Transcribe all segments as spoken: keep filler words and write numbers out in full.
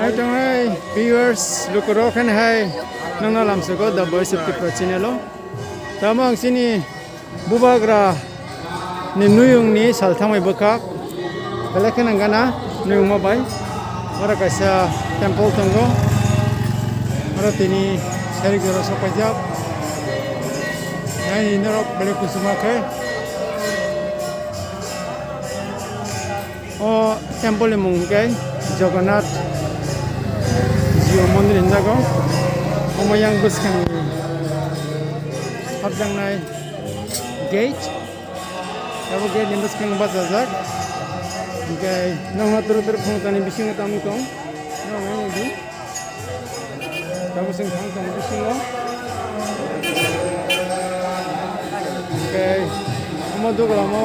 Hai tongnai viewers, lukurok khen hai nangno lamsoko The Voice of Tripura channel o. Tamo ang chini bubagra ni nuyung ni sal thangbai bwkhak. Belai khe nang gana nuyung ma bai. Oro kaisa temple tongo. Oro tini sari jora sok paijak. Nai norok belai kusuma khe. O temple ni mung hwnkhe Jagannath Jio Mondir hinjago. Omo yang bwskang hapjaknai gate. Abo gate ni bwskang bachajak. Hwnkhe nokha turu turu phunukjani bisingo tamo tong. Nokha nai di. Tabuk chwng thang tongo bisingo. Hwnkhe omo doglamo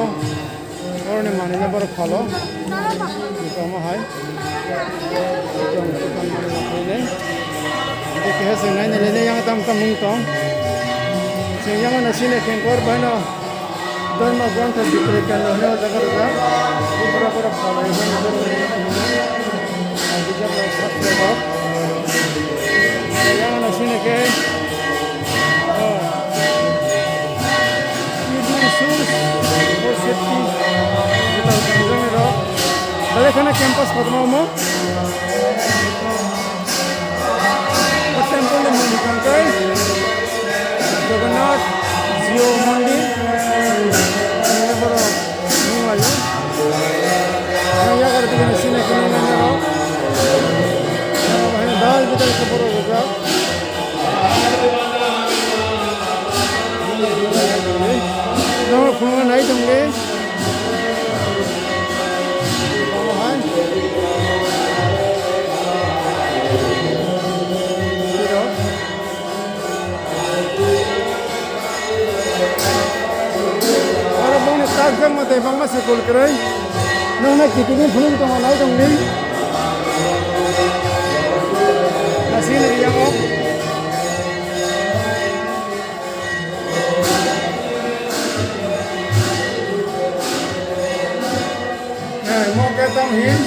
oroni manwino borok phalo. Hwnkhe omo hai. Hwnkhe keha chwng naina lene yang tam tam mung tong. Chwng yang no sini khengkor baino. Dharma Grantha Bikroy Kendra hwnwi o jaga rijak. Bura bura phalwi hwnwi Dharma Grantha hwnwi. Ah, bijap rok sastra rok. Yang no sini khe, oh, you do issues for safety. Juta hwnwi rok. Belai kheno campus kotorma omo. O temple ni mung hwnkhe Jagannath Jio Mondir. Ani borok nung laio. Ani yago dige sini khe nung lainai rok. Dal bidal khe borok rijak. Nang phunukna nai tongdi. Oro bongni takjak mwtai bangma se kul kwrwi. Nokna kiting phunuk tongo nai tongdi. Nasini riya kok. Eh, mo khe tamo hin?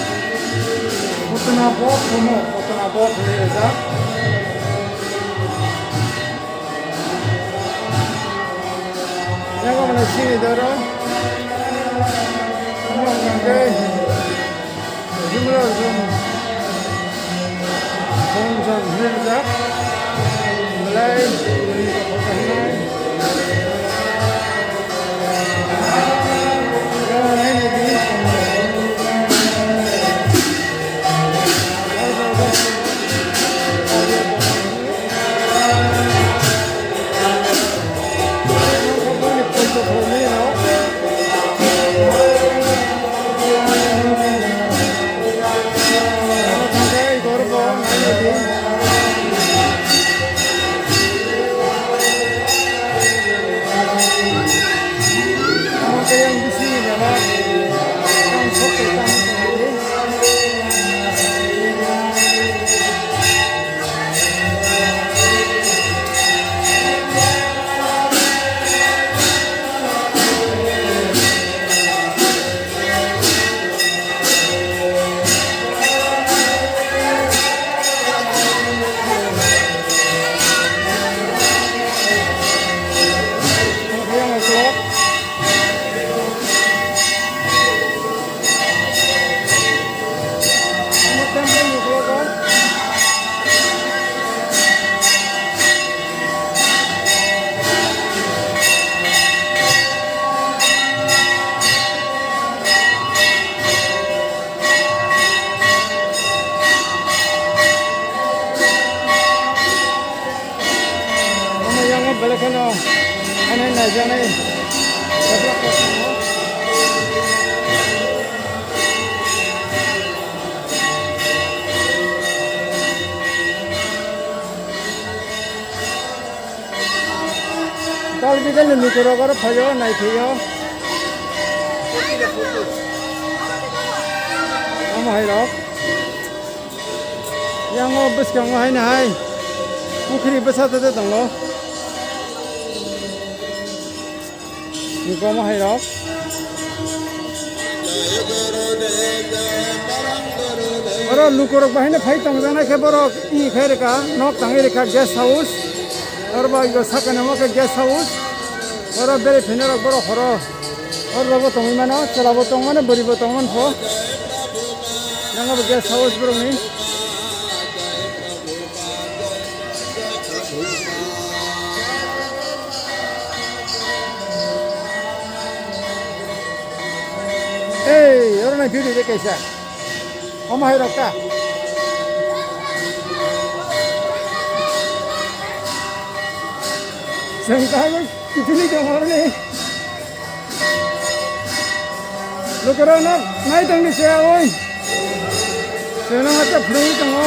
Putna bok phuno, putna bok hinwi rijak. Yago mane sini doro. Mo hwnkhe. Jumla jum. Bom jam hwnwi rijak. Belai, belai. Omo yango belai kheno ani naijaknai. Dal bidal ni lukurok oro phaio, naiphaio. Omo hai rok. Yang o bwskango haino hai pukhri bwsa tete tongo. Nikomo hai rok. Lukurok bahai no phai tongjaknai khe borok i khai rwkha, nok tangwi rwkha guest house. Oro bai bo sakani omo khe guest house. Oro bere phina rok borok horo. Oro bo tongwi mano, chwla bo tong mano, bwrwi bo tong man pho. Nang bo guest house borok ni. Ei, oro nang video de kaisa. Omo hai rok ta. Chwng ta bo kiphilwi tong oro ni. Lukurok no nai tongdi se oi. Chwng no hata phwrwngwi tongo.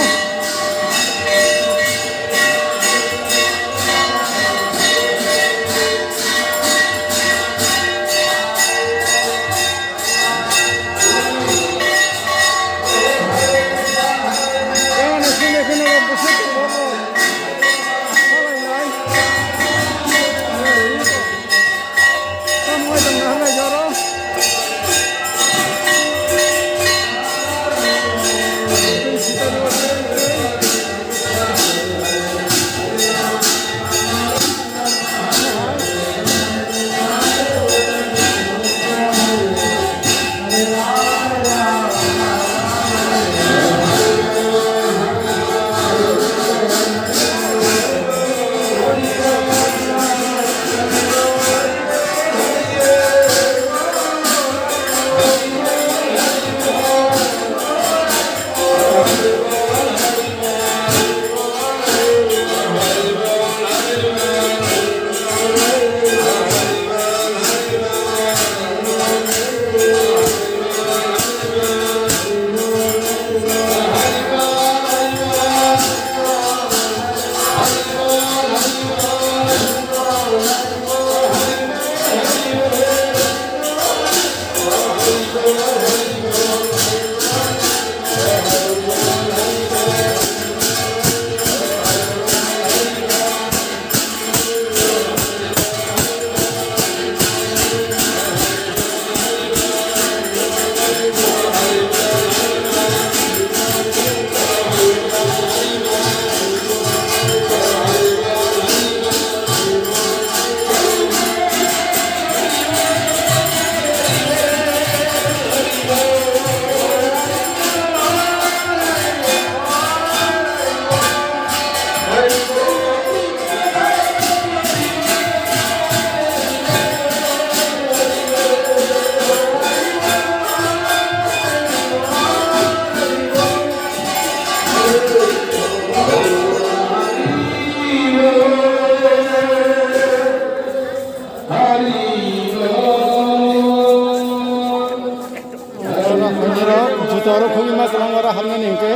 Juta oro khogwi ma kwbangma oro hapnani hwnkhe.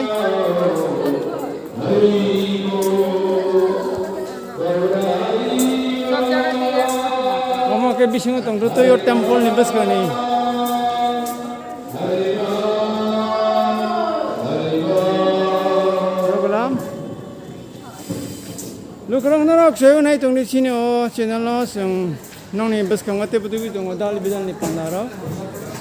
Omo khe bisingo tongthoto o temple ni bwskangni. Program. Lukurok norok se nai tongdi chini o channel no chwng nongni bwskango tei bwtwi tongo dal bidal ni panda rok.